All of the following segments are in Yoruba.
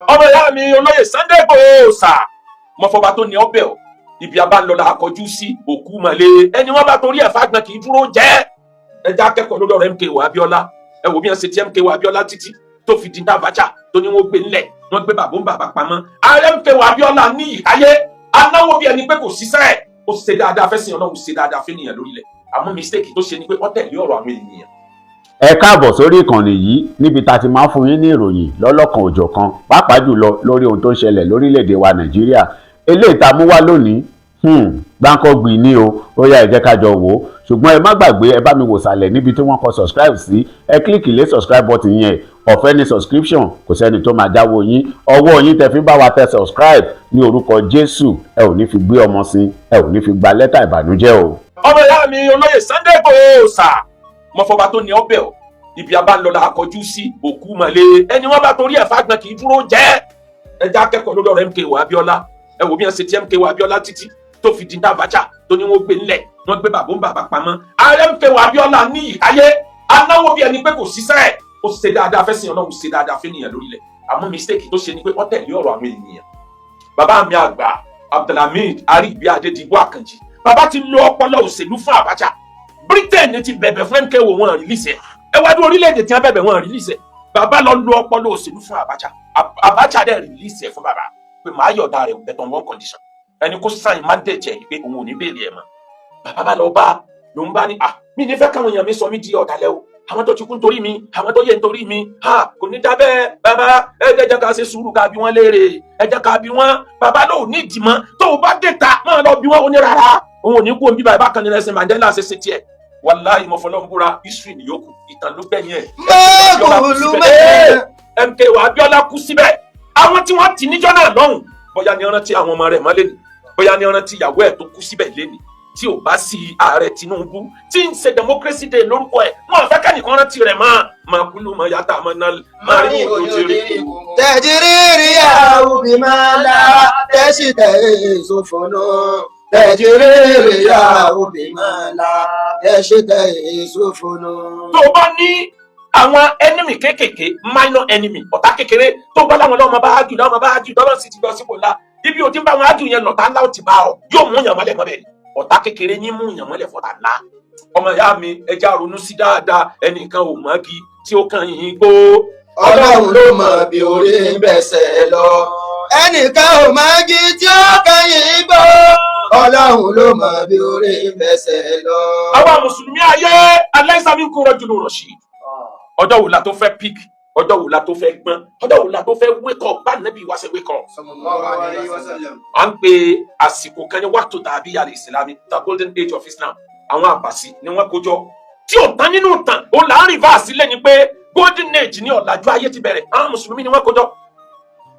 Ọmọ ìyá mi olóyè Sunday Igboho sà, mọ̀fọ́ba tó ní ọbẹ̀ ọ̀ ibi abánlọ́lá akọjú sí òkú mọ̀lẹ́ ẹni wọ́n bá torí ẹ̀ fagbọn kì í dúró jẹ́. Ẹja akẹ́kọ̀ọ́ lórí ọ̀rọ̀ MKO Abiola. Ẹ wò bí wọ́n ṣe ti MKO Abiola títí tó fi di Abacha tó ní wọ́n gbé ńlẹ̀, wọ́n gbé bàbá ń bàbá pamọ́. Ààrẹ MKO Abiola ní ìkáyé anáwó bí ẹni pé kò ṣiṣẹ́. Ó ṣe dáadáa fẹ́ sìn Ọlọ́run, ṣe dáadáa fẹ́nìyàn lórílẹ̀, àmọ́ mistake tó ṣe ni pé ó tẹ̀lé ọ̀rọ̀ àwọn ènìyàn. Ẹ káàbọ̀ sórí ìkànnì yìí níbi tá a ti máa ń fún yín ní ìròyìn lọ́lọ́kan òjọ̀kan, pàápàá jùlọ lórí ohun tó ń ṣẹlẹ̀ lórílẹ̀‐èdè wa Nàìjíríà. Eléyìí tá a mú wá lónìí, gbáǹkọ́gbì ní o. Ó yá, ẹ jẹ́ ká jọ wò ó. Ṣùgbọ́n ẹ má gbàgbé, ẹ bá mi wò sàlẹ̀ níbi tí wọ́n kọ subscribe sí. Ẹ click lé subscribe button yẹn. Ọ̀fẹ́ ní subscription, kò sẹ́ni tó máa jáwọ́ yín. Ọwọ́ yín tẹ fi bá wa tẹ subscribe, ní orúkọ Jésù, ẹ ò ní fi gbé ọmọ sí, ẹ ò ní fi gba lẹ́tà ìbànújẹ́ o. Ọmọ ìyá mi olóyè Sunday Igboho sà, mọ̀fọ́ba tó ní ọbẹ̀ ọ̀ ibi abánlọ́lá akọjú sí òkú mọ̀lẹ́ ẹni wọ́n bá torí ẹ̀ fagbọn kì í dúró jẹ́. Ẹja akẹ́kọ̀ọ́ lórí ọ̀rọ̀ MKO Abiola. Ẹ wò bí wọ́n ṣe ti MKO Abiola títí tó fi di Abacha tó ní wọ́n gbé ńlẹ̀, wọ́n gbé bàbá ń bàbá pamọ́. Ààrẹ MKO Abiola ní ìkáyé anáwó bí ẹni pé kò ṣiṣẹ́. Ó ṣe dáadáa fẹ́ sìn Ọlọ́run, ṣe dáadáa fẹ́nìyàn lórílẹ̀, àmọ́ mistake tó ṣe ni pé ó tẹ̀lé ọ̀rọ̀ àwọn ènìyàn. Bàbá mi àgbà Abdulhamid Aríbi Adédìbò Àkànjì, bàbá ti lo ọpọlọ òṣèlú fún Abacha. Britain ti bẹ̀bẹ̀ fún MKO, wọn release ẹ̀. Ẹ wá dúró, orílẹ̀-èdè tí wọ́n bẹ̀bẹ̀, wọn release ẹ̀. Bàbá lọ lo ọpọlọ òṣèlú fún Abacha. Abacha dẹ̀ release ẹ̀ fún bàbá pé màá yọ̀ọ̀dà rẹ̀, but on one condition: ẹni kó sign mandate ẹ̀ pé òun ò ní béèrè ẹ̀ mọ́. Bàbá bá lọ bá lòun bá ní, "À mí ní fẹ́ káwọn èèyàn mi sọ mí di ọ̀dàlẹ̀ o, àwọn tó ti kú nítorí mi, àwọn tó yẹ nítorí mi, ha kò ní dábẹ́. Bàbá, ẹ jẹ́ ká ṣe sùúrù, ká bí wọ́n léèrè, ẹ jẹ́ ká bí wọ́n." Bàbá ló ní ìdìmọ́, tó o bá dé ta máa lọ bí wọ́n. Ó ní rárá, òun ò ní kú òun bíbá ìbákan ní Nelson Mandela ṣe ṣe tiẹ̀. Wàláhì, mo fọlọ́ ń búra, history ni yòókù, ìtàn ló gbẹ̀yìn ẹ̀. Mọ́kùlù mẹ́. MKO Abiola kú síbẹ̀. Àwọn tí wọ́n ti níjọ́ náà lọ́hùn, bóyá ní rántí àwọn ọmọ rẹ̀ mọ́ lẹ́nu, bóyá ní rántí ìyàwó ẹ̀ tó kú síbẹ̀ lẹ́nu. Tí ò bá sí ààrẹ Tinubu tí ń ṣe Democracy Day lórúkọ ẹ̀, wọn fẹ́ kẹ́nìkan rántí rẹ̀ mọ́. Máa kúlù mọ́ yàtọ̀ àmọ́ náà máa rí òjò ti rí. تجري الرياح بما لا تشتهي السفن، تجري الرياح بما لا تشتهي السفن. Tó o bá ní àwọn enemy kéékèèké, minor enemy, ọ̀tá kékeré, tó bá láwọn lọ́mọ bá ágì, lọ́mọ bá ágì, tọ́lọ́ sì ti lọ sípò ńlá, ibi ò ti ń bá wọn ágì yẹn, lọ́tà ńlá ó ti bá ọ, yóò mú yàn mọ́lẹ̀ mọ́bẹ̀ ni. Ọ̀tá kékeré ní mú yàn mọ́lẹ̀ fọ́tà ńlá. Ọmọ ìyá mi, ẹja ronú sí dáadáa. Ẹnìkan ò mọ́gi tí ó kàn yín gbó. Ọlọ́run ló mọ̀ bí orí ń bẹ̀sẹ̀ lọ. Ẹnìkan ò mọ̀ igi tí ó kẹ́yìn gbó. Ọlọ́run ló mọ̀ bí orí ń bẹ̀sẹ̀ lọ. Àwa mùsùlùmí ayé aláìsàmì kúrò jùlọ rọ̀ sí. Ọjọ́ wo la tó fẹ́ pick? Ọjọ́ wo la tó fẹ́ gbọ́n? Ọjọ́ wo la tó fẹ́ wake up bá nẹ́bí wá ṣe wake up? Sallallahu alayhi wa sallam. À ń pe àsìkò kan ní wàtò tàbí yàrá ìsìlámì, the golden age of Islam. Àwọn àbàsí ni wọ́n kó jọ tí ò tán nínú tàn ó là ń reverse sílẹ̀ ni pé golden age ní ọ̀làjú ayé ti bẹ̀rẹ̀. Àwọn mùsùlùmí ni wọ́n kó jọ.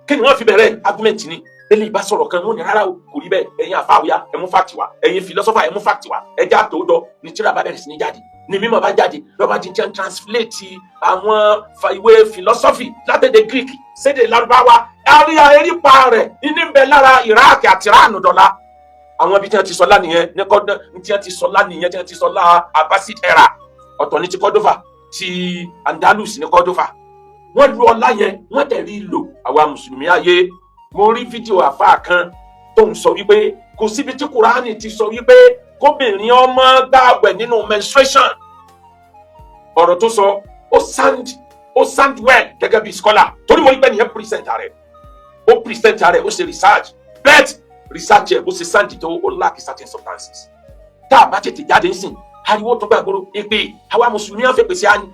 Kí ni wọ́n fi bẹ̀rẹ̀ argument ni? Eléyìí bá sọ̀rọ̀ kan, wọ́n ní rárá o, kò rí bẹ́ẹ̀. Ẹ̀yin àfáwíyá, ẹ mú fact wá. Ẹ̀yin philosopher, ẹ mú fact wá. Ẹja àtòódọ́ ní tíra bá bẹ̀rẹ̀ sí ní jáde, ní mímọ̀ bá jáde, lọ́ba ti ń translate àwọn ìwé philosophy látẹ̀dẹ̀ Greek sédè Lárúbáwá. Àríyá erípa rẹ̀ ní ń bẹ lára Iraq àti Iran dọ̀la. Àwọn ibi tí wọ́n ti sọ lánìyẹn ní kọ́dọ̀ tí wọ́n ti sọ lánìyẹn, tí wọ́n ti sọ lá Abbasid era. Ọ̀tọ̀ ní ti Cordova, ti Andalus ní Cordova. Wọ́n lu ọlá yẹn, wọ́n tẹ̀lé lò. Àwa mùsùlùmí ayé, mo rí fídíò àfáà kan tó ń sọ wípé kò síbi tí Kùránì ti sọ wípé kóbìnrin ọmọ gbààwẹ̀ nínú menstruation. Ọ̀rọ̀ tó sọ, ó sound well gẹ́gẹ́ bí scholar, torí mo rí pé nìyẹn present rẹ̀, ó present rẹ̀, ó ṣe research, but research ẹ̀ bó ṣe sound tó, ó lack certain substances. Tá a bá tètè jáde ńsìn, ariwo tó gbàgbóró èpè, àwa mùsùlùmí á fẹ́ pèsè àní.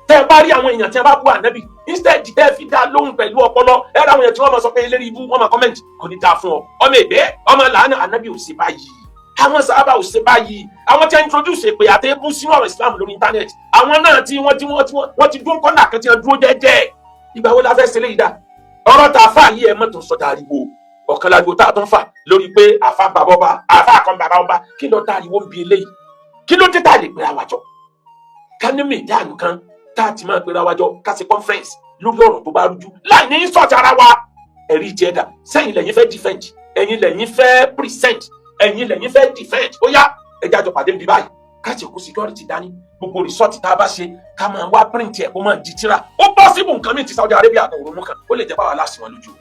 Tẹ́ ẹ bá rí àwọn èèyàn tí wọ́n bá bú ànábì, instead tẹ́ ẹ fi dá lóhùn pẹ̀lú ọpọlọ, ẹ rí àwọn èèyàn tí wọ́n máa sọ pé eléré ibú, wọ́n máa comment, "Kò ní dáa fún ọ, ọmọ ègbé, ọmọ làánà." Ànábì ò sí báyìí, àwọn sábà ò ṣe báyìí. Àwọn tí wọ́n introduce èpè àti ebú sínú ọ̀rọ̀ Islam lórí internet, àwọn náà tí wọ́n tí wọ́n tí wọ́n ti dún kọ́nà kan tí wọ́n dúró jẹ́jẹ́. Ìgbà wo la fẹ́ ṣe léyìí dá? Ọ̀rọ̀ tá a fà yìí, ẹ̀ mọ́tò sọ̀tà ariwo ọ̀kan láriwo tá a tún fà lórí pé àfa bàbá ọba, àfa kan bàbá ọba. Kí ló tá ariwo ń bi eléyìí? Kí ló dé tá a lè pera wa jọ, ká ní mìdáàlú kan tá a ti máa pera wa jọ, ká ṣe conference lórí ọ̀rọ̀ tó bá rújú láì ní sọ̀tì ara wa? Ẹ̀rí jẹ́ dà sẹ́yìn lẹ́yìn fẹ́ defend, ẹ̀yin lẹ́yìn fẹ́ present, ẹ̀yin lẹ́yìn fẹ́ defend. Ó yá, ẹ jẹ́ àjọ pàdé níbi báyìí. Ká ti kó security dání, gbogbo result tá a bá ṣe, ká máa wá print ẹ̀, kó máa di tíra. Ó possible nǹkan mi ti Saudi Arabia kan òrònú kan, ó lè jẹ́ báwa láti wọn lójú.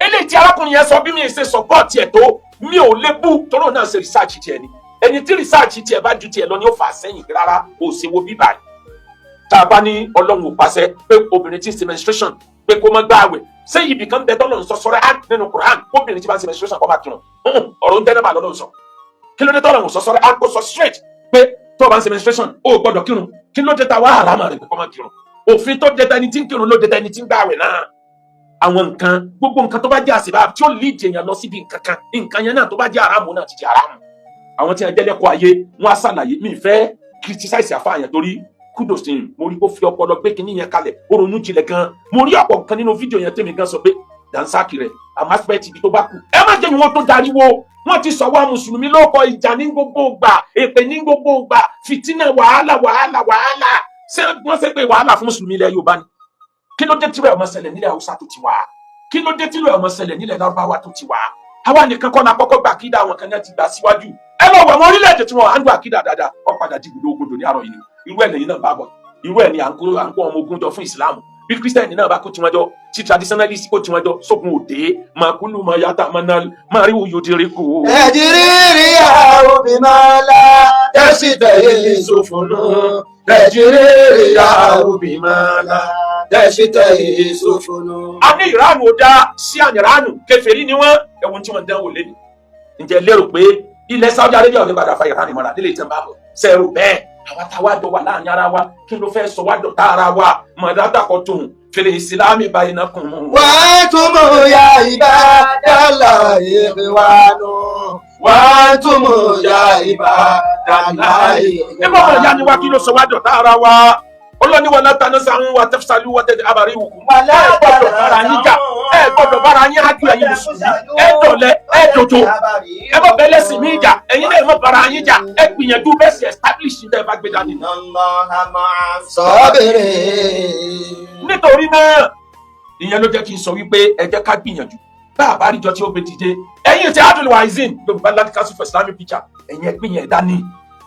Eléyìí tí arákùnrin yẹn sọ, bí mi ṣe support ẹ̀ tó, mi ò lè bú tóró náà ṣe research tiẹ̀ ni. Ẹni tí research tiẹ̀ bá ju tiẹ̀ lọ ni ó fà sẹ́yìn. Rárá, ò ṣe wo bíbà yìí. Tá a bá ní Ọlọ́run ò pàṣẹ pé obìnrin tí ń ṣe menstruation pé kó má gbààwẹ̀, ṣé ibì kan bẹ tọ́lọ́run sọ sọ́rọ́ á nínú Quran obìnrin tí bá ń ṣe menstruation kó má kírun? Ọ̀rọ̀ ń tẹ́lẹ̀ bá lọ́lọ́run sọ. Kí ló dé tọ́lọ́run sọ sọ́rọ́ á kó sọ straight pé tó o bá ń ṣe menstruation, o ò gbọ́dọ̀ kírun? Kí ló dé ta wá àlámà rẹ̀ pé kó má kírun? Òfin tó dé ta ẹni tí ń kírun ló dé ta ẹni tí ń gbààwẹ̀ náà. Àwọn nǹkan, gbogbo nǹkan tó bá jẹ́ àṣìbá tí ó lead èèyàn lọ síbi nǹkan kan, nǹkan yẹn náà tó bá jẹ́ àràmù náà ti di àràmù. Àwọn tí wọn jẹ́ lẹ́kọ̀ọ́ ayé, wọn á ṣàlàyé. Mi fẹ́ criticize àfáà yẹn torí kudos to him. Mo rí kó fi ọpọlọ gbé kinní yẹn kalẹ̀, ó ronú jinlẹ̀ gan. Mo rí ọ̀pọ̀ nǹkan nínú fídíò yẹn tèmi gan sọ pé dansaki rẹ̀ àmọ́ aspect ibi tó bá kù, ẹ má jẹ́ ìwọ̀n tó dariwo. Wọ́n ti sọ wá mùsùlùmí lóko ìjà ní gbogbo gbà, èpè ní gbogbo gbà, fìtínà, wàhálà, wàhálà, wàhálà. Ṣé wọ́n ṣe pé wàhálà fún mùsùlùmí ilẹ̀ Yorùbá ni? Kí ló dé tí rẹ̀ ọmọ ṣẹlẹ̀ nílẹ̀ Haúsá tó ti wá? Kí ló dé tí rẹ̀ ọmọ ṣẹlẹ̀ nílẹ̀ Lárúbáwá tó ti wá? Àwa nìkan kọ́ la kọ́kọ́ gbà kídà, àwọn kan náà ti gbà síwájú. Ẹ lọ wọ àwọn orílẹ̀-èdè tí wọ́n á ń gbà kídà dáadáa, wọ́n padà di ibùdó ogun ní àárọ̀ yìí ni. Irú ẹ̀ lẹ́yìn náà bá bọ̀, irú ẹ̀ ni à ń kó ọmọ ogun jọ fún ìsìlámù. Bí kírísítẹ́nì náà bá kó tiwọn jọ, tí traditionalist kó tiwọn jọ, sógun òde màkúlù máa yàtà máa rí òyòdìrí kù. Ẹ̀jìrìrì àwọn máa la tẹ̀sí tẹ̀yẹ ìṣòfònú. Ẹ̀jìrìrì àwọn máa la tẹ̀sí tẹ̀yẹ ìṣòfònú. A ní ìránù ó dá sí àyìnránù, kèfèrí ni wọ́n. Ẹ̀wọ̀n tí wọ́n dánwò lé ní. Ǹjẹ́ lérò pé ilẹ̀ Saudi Arabia ò ní padà fa ìránù mọ́ra nílé ìtàn bá bọ̀ sẹ́rù bẹ́ẹ̀? Àwa táwa jọ wà láàrin ara wa, kí ló fẹ́ sọ wá dọ̀tá ara wa? Mọ̀dátà kọ́ tóun fèrè ìsìlámì báyìí náà kùn ún. Wà á túmọ̀ ya ìbá dálà ìrìwánu. Wà á túmọ̀ ya ìbá dálà ìrìwánu. Nígbà wọn ìyá ni wá, kí ló sọ wá dọ̀tá ara wa? Ọlọ́ni wà látàná sáwọn wa tẹ́fṣálú wa tẹ́tẹ́ abàrí ìwòkú. Ẹ gbọ́dọ̀ bára yín jà, ẹ gbọ́dọ̀ bára yín ájú. Ẹ̀yin mùsùlùmí, ẹ dọ̀lẹ́, ẹ dòdò, ẹ mọ̀ bẹ́ẹ̀ lẹ́sìn mí jà, ẹ̀yin náà ẹ mọ̀ bára yín jà. Ẹ gbìyànjú bẹ́ẹ̀ sì establish ní ẹ bá gbé dání. Sọ́bìrì. Nítorí náà, ìyẹn ló jẹ́ kí n sọ wípé ẹ jẹ́ ká gbìyànjú. Bá a bá rí jọ tí ó gbé dìde, ẹ̀yin tí Adul Wazin, Yorùbá Land Council for Islamic Preacher, ẹ̀yin ẹ gbìyànjú dání.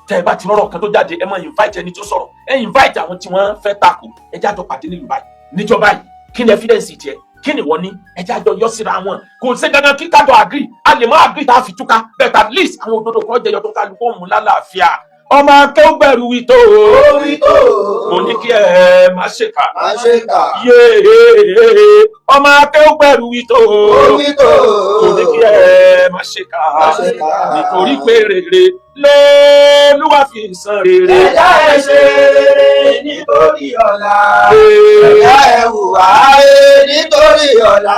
Tẹ́ ẹ bá ti rọrọ̀ kan tó jáde, ẹ máa invite ẹni tó sọ̀rọ̀, ẹ invite àwọn tí wọ́n fẹ́ takò, ẹ jẹ́ àjọ pàdé nílùú báyìí níjọba yìí. Kí ni evidence tiẹ̀? Kí ni wọ́n ní? Ẹ jẹ́ àjọ yọ síra wọn. Kò sí dandan kí kájọ agree, a lè má agree tá a fi túká, but at least àwọn òdodo kan jẹyọ tó kálukú mú lálàáfíà. Ọmọ akẹ́wọ́gbẹ̀rù wí tó. Orí tó. Mo ní kí ẹ má ṣèkà. Má ṣe kà. Yéé, ọmọ akẹ́wọ́gbẹ̀rù wí tó. Orí tó. Mo ní kí ẹ má ṣèkà. Má ṣe kà. Nítorí pé rere lÓlúwa fi san rere. Ẹ̀dá ẹ̀ ṣe rere nítorí ọ̀la. Ẹ̀dá ẹ̀ hùwà rere nítorí ọ̀la.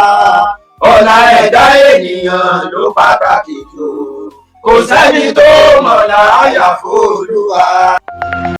Ọ̀la ẹ̀dá ènìyàn ló pàtàkì jù. Kò sẹ́ni tó mọ̀lá àyàfó.